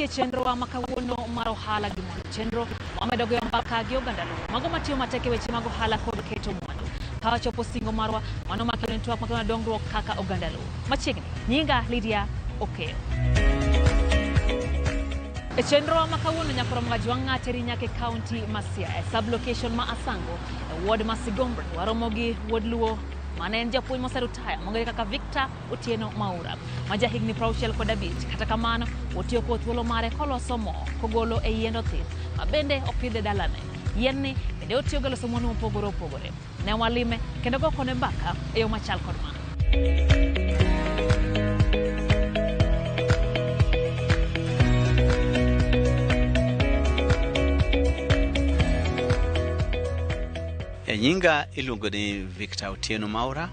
e chenrowa ma kawuono mar ohala gi mwandu. Chenro wamedo goyo mbaka gi oganda Luo, mago matiyo matek e weche mag ohala kod keto mwandu. Ka wachopo singo marwa, mano makelo ni twak makelo dongruok kaka oganda Luo. Machiegni, nyinga Lydia Okeyo. E chenrowa ma kawuono nyakoro Mga Jwang' teri nyaka e kaunti ma Siaya, sub-location ma Asango, e ward ma Sigombre, waromo gi wuod Luo mane en japuonj moserutaya mong'ere kaka Victor Otieno Maura ma jahigni 65. Kata kamano, otiyo kod thuolo mare koloso mo kogolo e yiend othith ma bende opidhe dalane. Yien ni bende otiyogo e loso mwandu mopogore opogore. Ne walime kendo go kode mbaka e yo machal kod ma. E nyinga iluongo ni Victor Otieno Maura,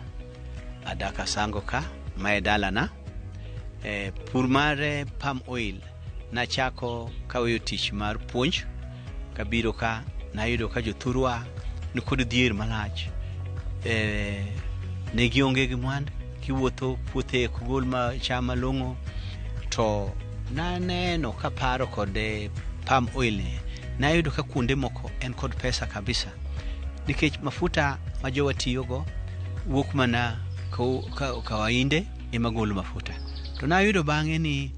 adak Asango ka, mae dalana. E, pur mar palm oil nachako kaweyo tich mar puonj kabiro ka nayudo ka jothurwa nikod dhier malach. E, ne gionge gi mwandu, kiwuotho puothe ok gol ma cham malong'o to naneno kaparo kod palm oil ni nayudo ka kuonde moko en kod pesa kabisa nikech mafuta ma jowa tiyogo wuok mana ka wainde ema golo mafuta to nayudo bang'e ni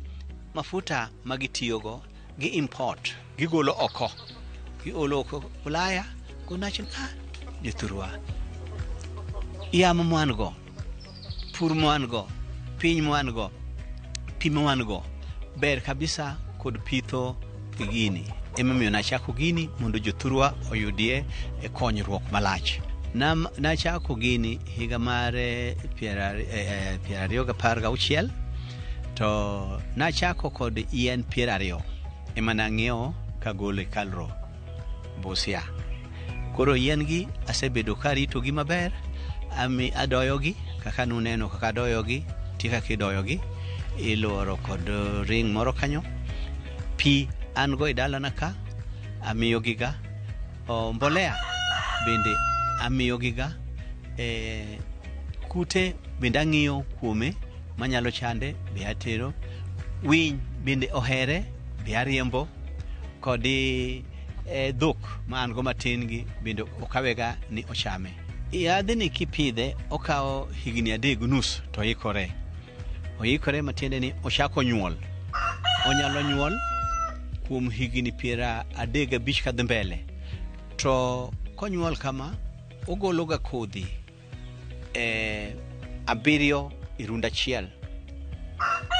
mafuta ma gitiyogo gi import gigolo oko giolo oko Ulaya konacho ah jothurwa yamo mwan go pur mwan go piny mwan go pi mwan go ber kabisa kod pitho gini emomiyo nachako gini mondo jothurwa oyudie e konyruok malach. Nachako gini higa mar 2016 to nachako kod yien 20 ema nang'iewo kagolo e Kalro Busia. Koro yien gi asebedo karitogi maber, ami adoyogi kaka nuneno kaka adoyogi, nitie kaka idoyogi, iluoro kod ring moro kanyo. Pi an go e dalana ka, amiyogiga. Mbolea bende amiyogiga. Kute bende ang'iyo kuome manyalo chande be atero. Winy bende ohere be ariembo. Kod dhok ma an go matin gi bende ok awega ni ochame. Yadhni kipidhe okawo higni 3.5 to oikore. Oikore matiende ni ochako nyuol. Onyalo nyuol kuom higni 35 kadhi mbele. To konyuol kama, ogologa kodhi 7 e rund achiel.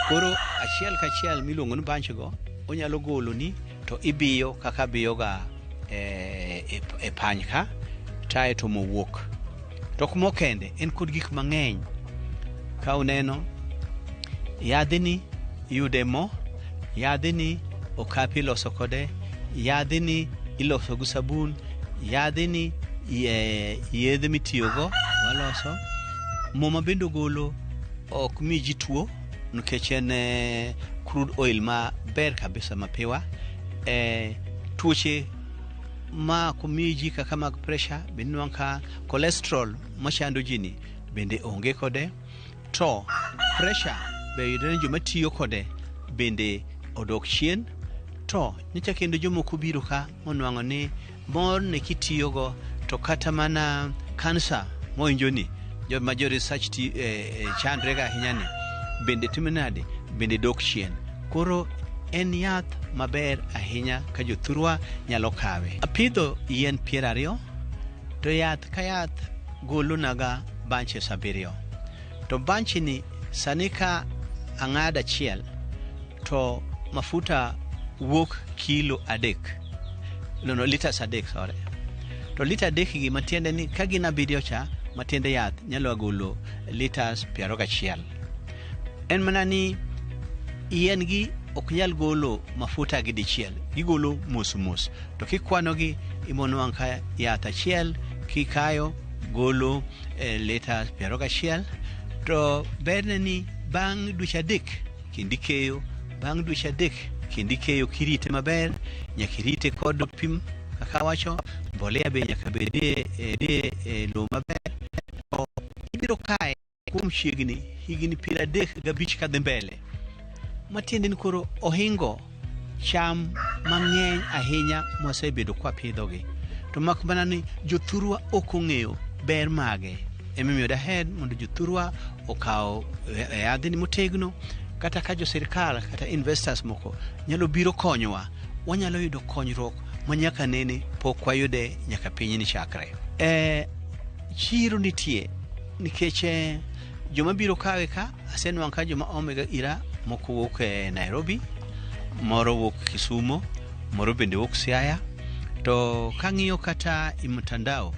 Koro achiel kachiel miluongo ni bunch go, onyalo goloni to ibiyo kaka biyoga e pany ka, tae to mo wuok. To ok mo kende, en kod gik mang'eny. Ka uneno, yadhni iyude mo, yadhni okapi iloso kode, yadhni iloso gi sabun, yadhni yedhe mitiyogo waloso. Mo ma bende ogolo ok mi ji tuo nikech en crude oil ma ber kabisa mapiwa. Tuoche ma ok mi ji kaka mag pressure bende inwang'o ka cholesterol machando ji ni bende onge kode. To pressure be yudore ni joma tiyo kode bende odok chien. To nyocha kendo jomoko biro ka monwang'o ni mor ne kitiyogo to kata mana kansa mowinjo ni ma jo research chandre ga ahinya ni bende timo nade bende dok chien. Koro en yath maber ahinya ka jothurwa nyalo kawe. Apidho yien 20 to yath ka yath golonaga bunches 7. To bunch ni sani ka ang'ado achiel to mafuta wuok kilo 3. No, no, liters 3, sorry. To lita 3 gi matiende ni ka gin 7 cha, matiende yath nyalo golo liters 21. En mana ni yien gi ok nyal golo mafuta gi dichiel, gigolo mos mos. To kikwanogi imonwang' ka yath achiel kikayo golo liters 21. To berne ni bang' dweche 3 kendo ikeyo, bang' dweche 3 kendo ikeyo kirite maber, nyaka irite kod pi kaka awacho, mbolea be nyaka bedie e lowo maber. To ibiro kaye kuom chiegni higni 35 kadhi mbele. Matiende ni koro ohingo cham mang'eny ahinya mwasebedo kwapidhogi to mak mana ni jothurwa ok ong'eyo ber mage. Emomiyo daher mondo jothurwa okaw yadhni motegno kata ka jo sirkal kata investors moko nyalo biro konyowa, wanyalo yudo konyruok ma nyaka nene pok wayude nyaka pinyni chakre. Chiro nitie nikech joma biro kawe ka asenwang'o ka joma omega ira moko wuok e Nairobi, moro wuok Kisumo, moro bende wuok Siaya. To kang'iyo kata i mtandao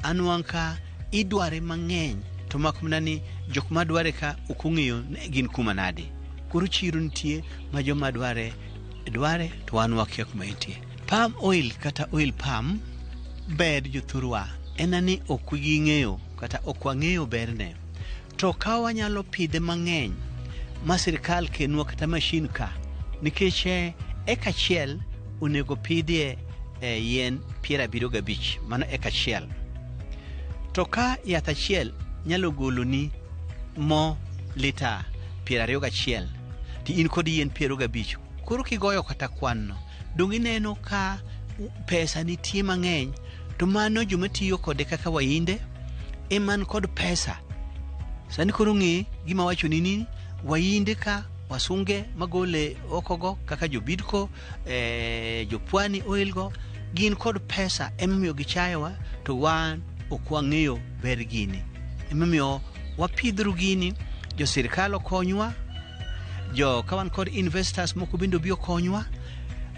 anwang'o ka idware mang'eny to mak mana ni jok madware ka ok ong'eyo ni gin kuma nade. Koro chiro nitie ma joma dware dware to wan wakia kuma entie. Palm oil kata oil palm ber jothurwa en ni ok ging'eyo kata ok wang'eyo berne. To ka wanyalo pidhe mang'eny ma sirkal kenwa kata mashin ka nikech eka achiel onego pidhie yien 75, mano eka achiel. To ka yath achiel nyalo goloni mo lita 21 to in kod yien 25, koro kigoyo kata kwan no dong ineno ka pesa nitie mang'eny. To mano joma tiyo kode kaka wainde eman kod pesa. Sani koro ng'e gima wachoni ni wainde ka wasunge magole oko go kaka jobidco, jopwani oil go gin kod pesa, emomiyo gichayowa to wan ok wang'eyo ber gini. Emomiyo wapidhru gini, jo sirkal okonywa, jo ka wan kod investors moko bende obi okonywa.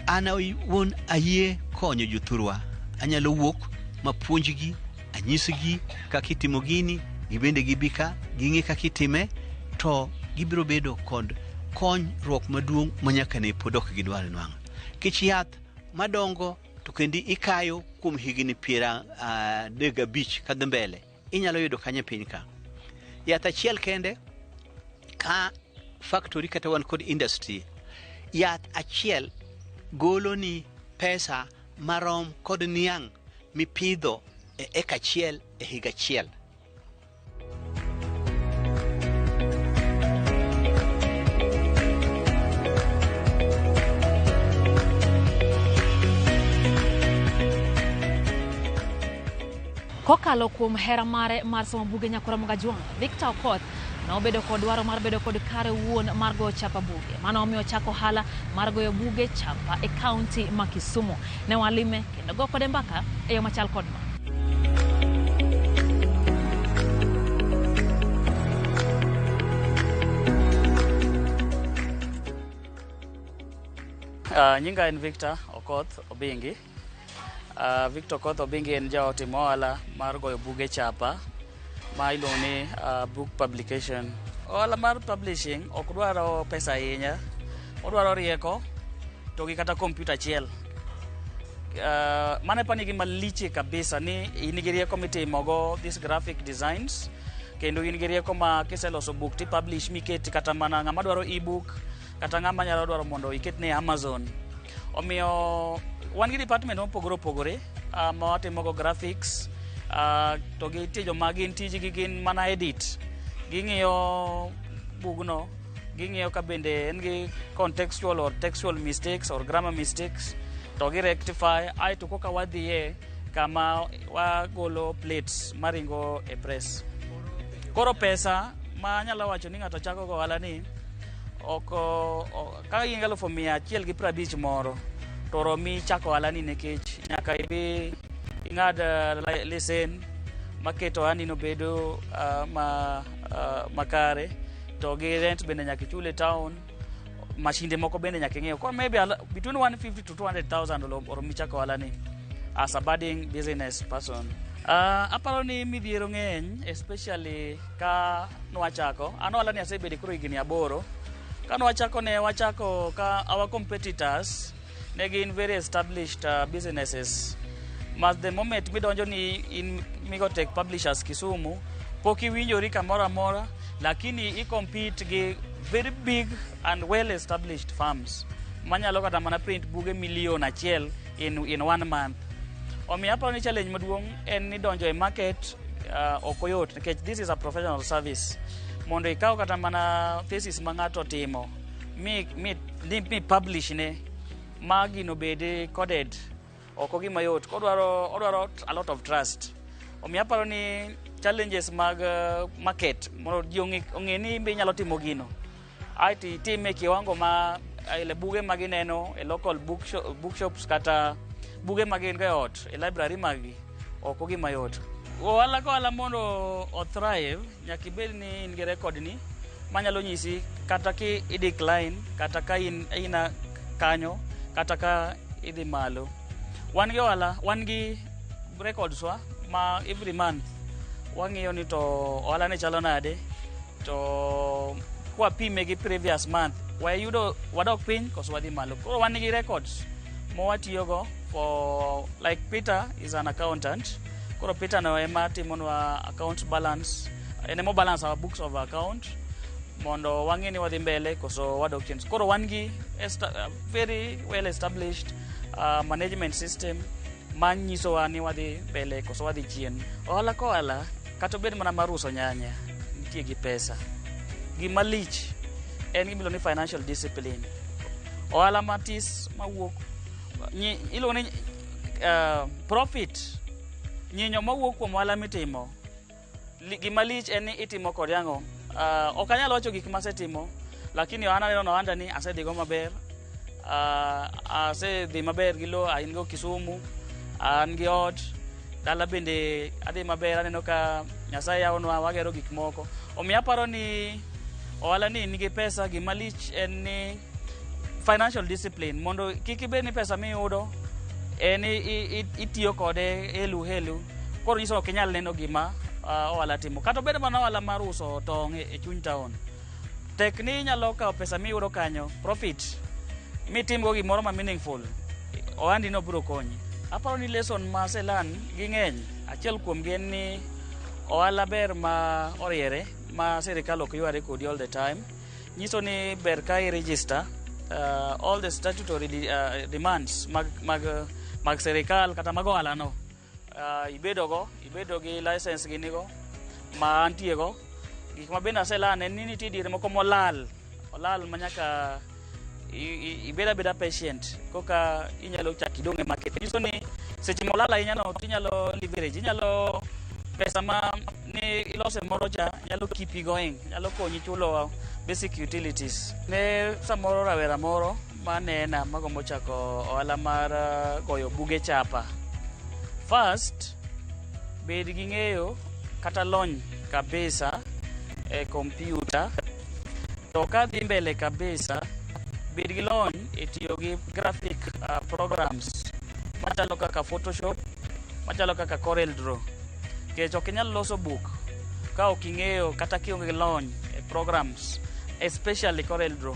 An awuon ayie konyo jothurwa, anyalo wuok mapuonjgi, anyisgi kaka itimo gini, gibende gibi ka ging'e kaka itime, to gibiro bedo kod konyruok maduong' ma nyaka ne pod ok gidwar nwang'o. Kech yath madongo to kendi ikayo kuom higni 35 kadhi mbele, inyalo yudo kanyo e piny ka. Yath achiel kende ka factory kata wan kod industry, yath achiel goloni pesa marom kod niang' mipidho e eka achiel e higa achiel. Kokalo kuom hera mare mar somo buge Nyakora Mogajwang', Victor Okoth nobedo kod dwaro mar bedo kod kare wuon mar goyo chapa buge. Mano omiyo ochako ohala mar goyo buge chapa e kaunti ma Kisumu. Ne walime kendo go kode mbaka e yo machal kod ma. Nyinga en Victor Okoth Obingi. Victor Okoth Obingi en jaotim ohala mar goyo buge chapa ma iluongo ni book publication. Ohala mar publishing ok dwaro pesa ahinya, odwaro rieko to gi kata kompyuta achiel. Mano epani gima liche kabisa ni in gi rieko mitimogo these graphic designs, kendo in gi rieko ma kiseloso buk ti publish miket kata mana ng'ama dwaro ebook kata ng'ama nyalo dwaro mondo iket ne Amazon. Omiyo wan gi department mopogore opogore ma watimogo graphics, to gi nitie joma gin tijgi gin mana edit. Ging'iyo bugno, ging'iyo ka bende en gi contextual or textual mistakes or grammar mistakes to gi rectify, aeto koka wadhiye kama wagolo plates maringo e press. Koro pesa ma anyalo wacho ni ng'ato chako go ohala ni ok ka in gi 150,000 moro to romi chako ohala ni, nikech nyaka ibi ing'ad lesen maketo ohandi no bedo makare, to gi rent bende nyaka ichul e town, mashinde moko bende nyaka ing'iew. Koro maybe between 150 to 200,000 oromi chako ohala ni as a budding business person. Aparo ni midhiero ng'eny, especially ka nwachako. An ohala ni asebede koro higni 8. Ka nwachako ne wachako ka our competitors ne gin very established businesses. Ma the moment midonjo ni in Migotech Publishers Kisumu, pok iwinjori kamoro amora, lakini i compete gi very big and well established firms manyalo kata mana print buge 1,000,000 in 1 month. Omiyo aparo ni challenge maduong' en ni donjo e market ok oyot, nikech this is a professional service. Mondo ikaw kata mana thesis ma ng'ato otimo mi publish ne. ma gino bed coded ok gima yot. Kodwaro odwaro a lot of trust. Omiyo aparo ni challenges mag market mondo ji ong'e ni be inyalo timo gino aeto itime e kiwango ma ile buge ma gineno e local bookshops kata buge ma gin go e ot e library mag gi ok gima yot. Ohala ka ohala mondo o thrive nyaka ibed ni in gi record ni manyalo nyisi kata ki i decline kata ka in ina kanyo kata ka idhi malo. Wan gi ohala, wan gi records wa ma every month wang'iyo ni to ohala ni chalo nade, to kwapime gi previous month wayudo wadok piny koso wadhi malo. Koro wan gi records ma watiyogo for like Peter is an accountant. Koro Peter no ema timonwa account balance, en ema balance our books of account mondo wang'e ni wadhi mbele koso wadok chien. Koro wan gi very well established management system manyisowa ni wadhi mbele koso wadhi chien. Ohala ka ohala kata obed mana mar uso nyanya nitie gi pesa. Gima lich en gima iluongo ni financial discipline. Ohala matis mawuok iluongo ni profit, nyinyo mawuok kuom ohala mitimo. Gima lich en ni itimo kod ang'o? Ok anyal wacho gik masetimo, lakini an aneno ohanda ni asedhigo maber. Asedhi maber gi lo, an go Kisumu, an gi ot, dala bende adhi maber, aneno ka Nyasaye yawonwa, wagero gik moko. Omiyo aparo ni ohala ni nigi pesa, gima lich en ni financial discipline, mondo kik ibed ni pesa miyudo en itiyo kode helu helu, koro nyiso ok inyal neno gima ohala timo. Kata obed mana ohala mar uso tong' e chuny town, tek ni inyalo kawo pesa miyudo kanyo, profit, mitimgo gimoro ma meaningful, ohandi no biro konyi. Aparo ni lesson ma aselearn gi ng'eny, achiel kuomgi en ni ohala ber ma oriere, ma sirikal ok yware kodi all the time. Nyiso ni ber ka i register all the statutory demands mag sirikal kata mag ohala no. Ibedo go, ibedo gi license gini go ma antie go. Gik ma bende aselearn en ni nitie diere moko molal, olal ma nyaka ibed abeda patient koka inyalo chak idong e market. Nyiso ni seche molal ahinya no tinyalo leverage, inyalo pesa ma ni ilose moro cha nyalo keep you going, nyalo konyi chulo basic utilities. Ne samoro rawera moro manena magombo chako ohala mar goyo buge chapa. First, bed gi ng'eyo kata lony kabisa e kompyuta. To kadhi mbele kabisa, bed gi lony e tiyo gi graphic programs machalo kaka Photoshop, machalo kaka Corel Draw. Nikech ok inyal loso buk ka ok ing'eyo kata kionge gi lony e programs, especially Corel Draw.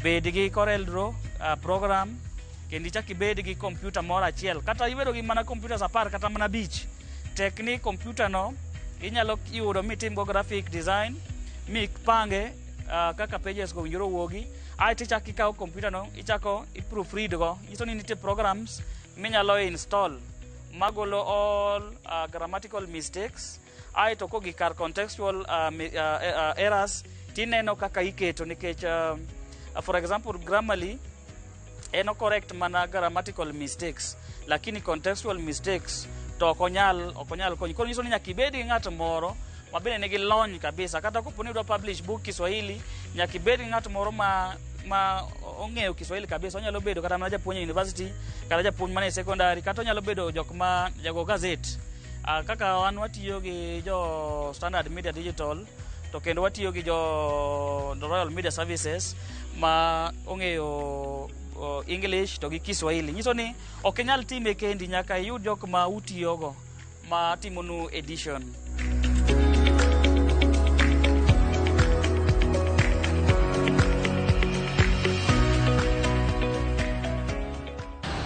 Bed gi Corel Draw program kendo ichak ibed gi kompyuta moro achiel kata ibedo gi mana computers 10 kata mana 5. Tek ni kompyuta no inyalo yudo mitimgo graphic design mipange kaka pages go owinjore owuogi, aeto ichako ikawo kompyuta no ichako i proofread go. Nyiso ni nitie programs minyalo install magolo all grammatical mistakes, aeto kogik kar contextual errors tineno kaka iketo nikech for example Grammarly en o correct mana grammatical mistakes, lakini contextual mistakes to ok onyal konyi. Koro nyiso ni nyaka ibed gi ng'at moro ma bende nigi lony kabisa. Kata kopo ni idwa publish book Kiswahili, nyaka ibed gi ng'at moro ma ong'eyo Kiswahili kabisa. Onyalo bedo kata mana japuonj e university, kata japuonj mana e secondary, kata onyalo bedo jok ma jago gazet. Kaka wan watiyo gi jo Standard Media Digital to kendo watiyo gi jo Royal Media Services ma ong'eyo English to gi Kiswahili. Nyiso ni ok inyal time kendi, nyaka iyud jok ma utiyogo ma timonu edition.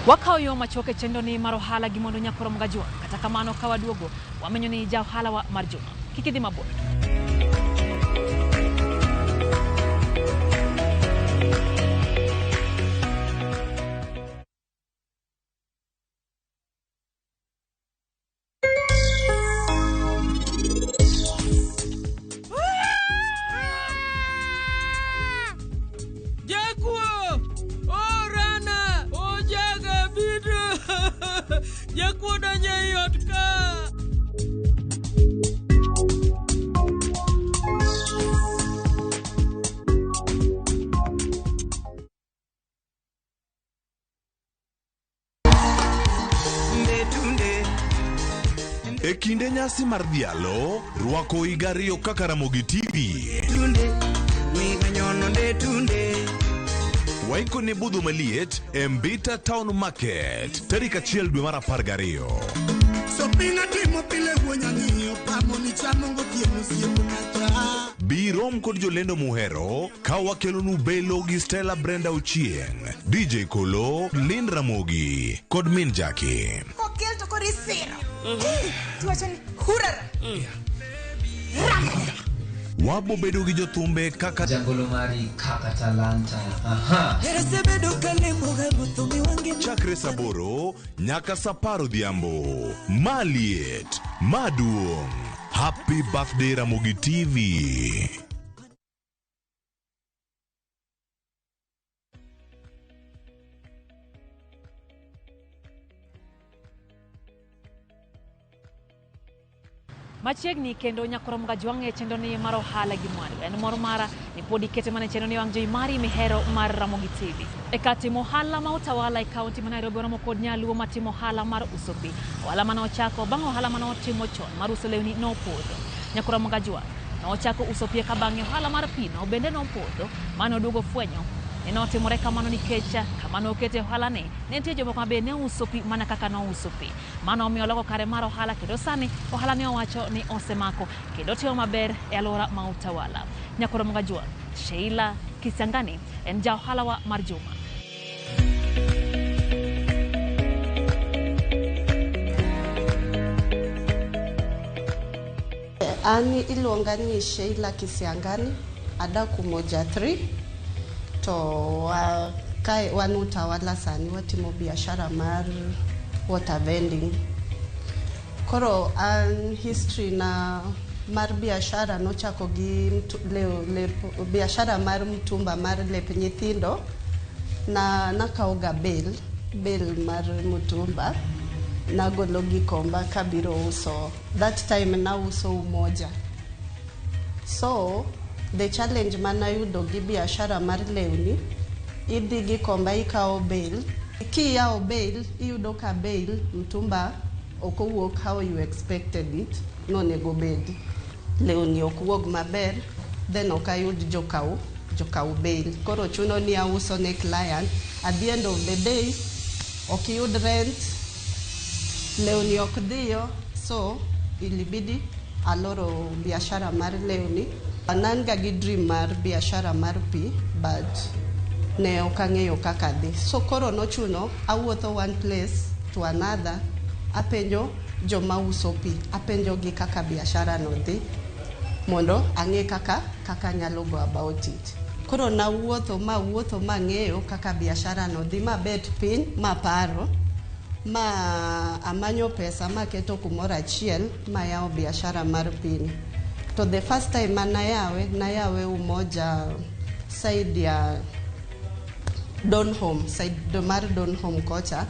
Wakawo yo machuok e chenro ni mar ohala gi mondo nyakoro Mgajwa. Kata kamano ka waduogo, wamenyo ni ja ohala wa mar juma. Kik idhi mabor. Jakuo! Orana! Jakuo donjo ei ot ka. E kinde nyasi mar dhialo, rwako higa ariyo kaka Ramogi TV. Waiko ne budho maliet e Mbita Town Market tarik 1 dwe mar 12. Bi rom kod jolendo muhero ka wakelonu Belo gi Stella Brenda Ochieng, DJ Kolo, Lynn Ramogi kod Min Jackie. Kokel to koro isiro. Tiwacho ni hurara. Wabo bedo gi jothumbe kaka Jagolo mari kaka talanta. Aha. Chakre saa 8 nyaka saa 10 odhiambo. Maliet, maduong'. Happy birthday Ramogi TV. Machiegni kendo nyakoro Mgajwang' e chenro ni mar ohala gi mwandu. En mor mara ni pod ikete mana e chenro ni wang' jowi mari mihero mar Ramogi TV. E kar timo ohala ma Utawala e kaunti ma Nairobi oromo kod nyaluo matimo ohala mar uso pi. Ohala mane ochako bang' ohala mane otimo chon mar uso lewni nopodho. Nyakoro Mgajwang' nochako uso pi eka bang'e ohala mar pi no bende nopodho mane oduogo fwenyo ni notimore kamano nikech kama nokete ohala ni ne nitie jomoko ma be ne uso pi mana kaka nouso pi. Mano omiyo oloko kare mar ohala kendo sani ohala ne owacho ni osemako kendo timo maber e alwora ma Utawala. Nyakoro Mgajwang', Sheila Kisangani en ja ohalawa mar juma. An iluonga ni Sheila Kisiangani, adak Umoja 3 to kae wan Utawala sani watimo biashara mar water vending. Koro an history na mar biashara nochako gi biashara mar mtumba mar lep nyithindo na nakawo ga bel mar mtumba nagolo Gikomba kabiro uso. That time nauso Umoja. So the challenge manayudo gi biashara mar lewni, idhi Gikomba ikawo bel, kiyawo bel iyudo ka bel mtumba ok owuok how you expected it nonego bedi. Lewni ok wuog maber, then ok ayud jokaw bel. Koro chuno ni auso ne client. At the end of the day ok iyud rent, lewni ok dhiyo, so ilibidi aloro biashara mar lewni. An ga gi dream mar biashara mar pi, but ne ok ang'eyo kaka dhi. So koro nochuno awuotho one place to another, apenjo joma uso pi, apenjo gi kaka biashara no dhi mondo ang'e kaka anyalo go about it. Koro nawuotho mang'eyo kaka biashara no dhi, mabet piny maparo ma amanyo pesa maketo kumoro achiel mayawo biashara mar pi ni. To the first time manayawe, nayawe Umoja side ya Donholm, side mar Donholm kocha.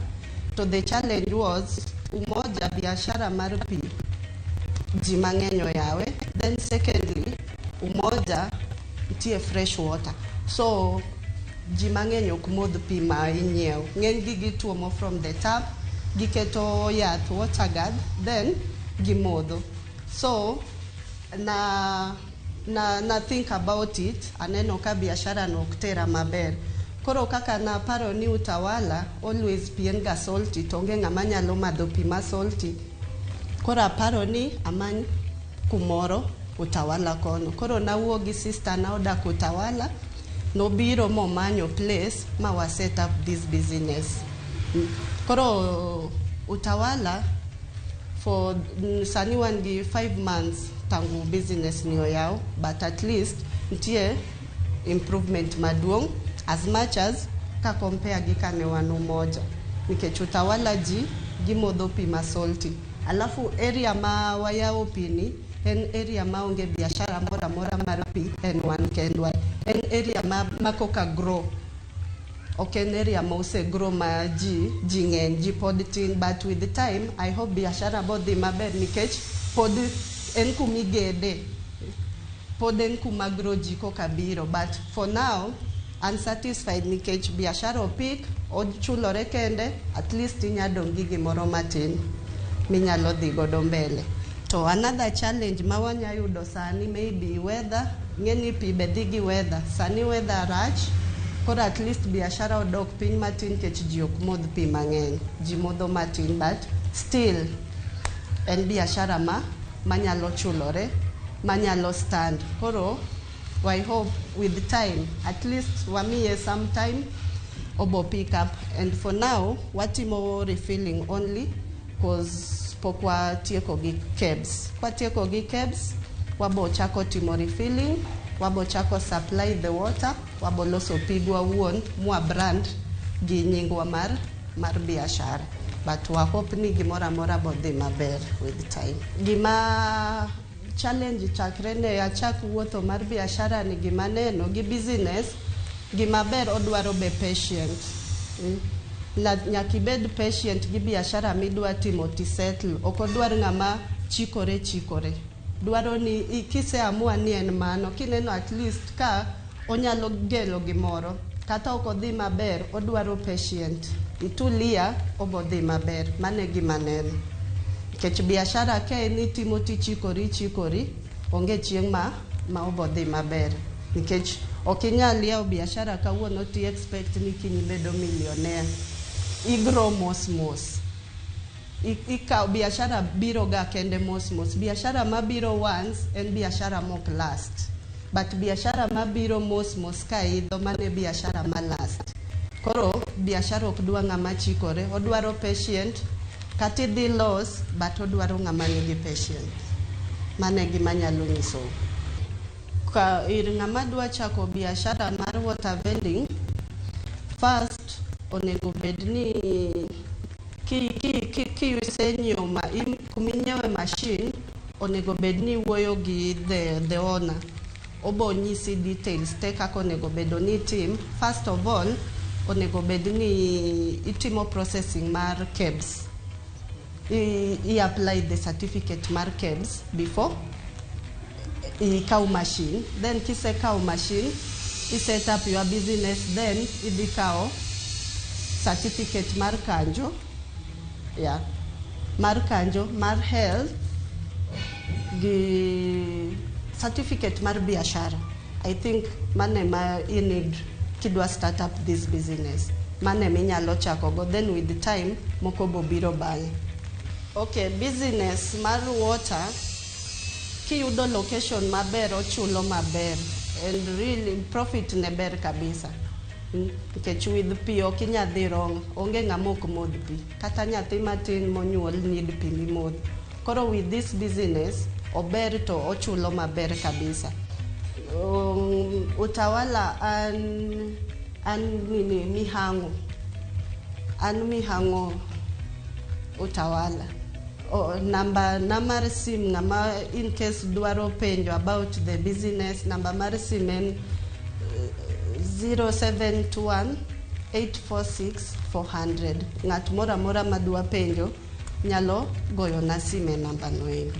To the challenge was Umoja biashara mar pi ji mang'eny oyawe. Then secondly, Umoja nitie fresh water, so ji mang'eny ok modh pi ma inyiewo. Ng'eny gi gituomo from the tap, giketo yath water guard, then gimodho. So na think about it, aneno ka biashara no ok tera maber. Koro kaka naparo ni Utawala always pi en ga salty, to onge ng'ama nyalo madho pi ma salty. Koro aparo ni amany kumoro Utawala kono. Koro nawuo gi sister na odak Utawala, nobiro momanyo place ma wa set up this business. Koro Utawala for sani wan gi 5 months tangu business ni oyaw, but at least nitie improvement maduong' as much as ka compare gi kane wan Umoja. Nikech Utawala ji gimodho pi ma salty. Alafu area ma wayawo pi ni en area ma onge biashara moro amora mar pi, en wan kendwa. En area ma koka grow. Ok en area ma ose grow ma ji ng'eny, ji pod tin, but with the time I hope biashara bodhi maber nikech pod en kumigede, pod en kuma grow ji koka biro. But for now I'm satisfied nikech biashara opik ochulore kende, at least inya dong' gi gimoro matin minyalo dhi godo mbele. To another challenge ma wanya yudo sani, maybe weather. Ng'e ni pi be dhi gi weather. Sani weather rach, koro at least biashara odok piny matin nikech ji ok modh pi mang'eny, ji modho matin, but still en biashara ma manyalo chulore, manyalo stand. Koro I hope with time, at least wamiye some time, obo pick up. And for now watimo refilling only, 'cause pok watieko gi KEBS. Kwatieko gi KEBS, wabo chako timo refilling, wabo chako supply the water, wabo loso pigwa wuon mwa brand gi nyingwa mar biashara. But wa hope ni gimoro amora bo dhi maber with time. Gima challenge chakre ne achak wuotho mar biashara ni, gima neno gi business, gima ber odwaro be patient. Nyaka ibed patient gi biashara midwa timo ti settle. Ok odwar ng'ama chikore chikore, dwaro ni kiseamua ni en mano, kineno at least ka onyalo gelo gimoro kata ok odhi maber, odwaro patient, itulia, obo dhi maber. Mano e gima neno nikech biashara ka en itimo tichikori chikori, onge chieng' ma obo dhi maber, nikech ok inyal yawo biashara kawuono ti expect ni kiny ibedo millionaire. Igrow mos mos. Ikaw biashara biro ga kende mos mos. Biashara mabiro once en biashara mok last, but biashara mabiro mos mos ka idho, mano e biashara ma last. Koro biashara ok dwa ng'ama chikore, odwaro patient. Kata idhi los, but odwaro ng'ama nigi patient. Mano e gima anyalo nyisou ka ir ng'ama dwa chako biashara mar water vending. First onego bed ni kisenyiewo kuminyiewe machine, onego bed ni iwuoyo gi the owner, obo nyisi details te kaka onego bedo ni itim. First of all, onego bed ni itimo processing mar KEBS, i apply the certificate mar KEBS before ikaw machine. Then kisekaw machine, i set up your business, then idhi kawo certificate mar kanjo, yeah, mar kanjo, mar health gi certificate mar biashara. I think mano ema i need kidwa start up this business. Mano ema inyalo chako go, then with the time moko bo biro bang'e. Okay, business mar water, kiyudo location maber, ochulo maber and really profit ne ber kabisa. Nikech with pi ok inyal dhi wrong. Onge ng'ama ok modh pi, kata nyathi matin monyuol need pi mimodho. Koro with this business ober to ochulo maber kabisa. Utawala an nini Mihango, an Mihango Utawala. Oh, namba na mar sim, ng'ama in case dwaro penjo about the business, namba mar sim en 0721 846 400. Ng'at moro amora madwa penjo nyalo goyo na sim e namba no endo.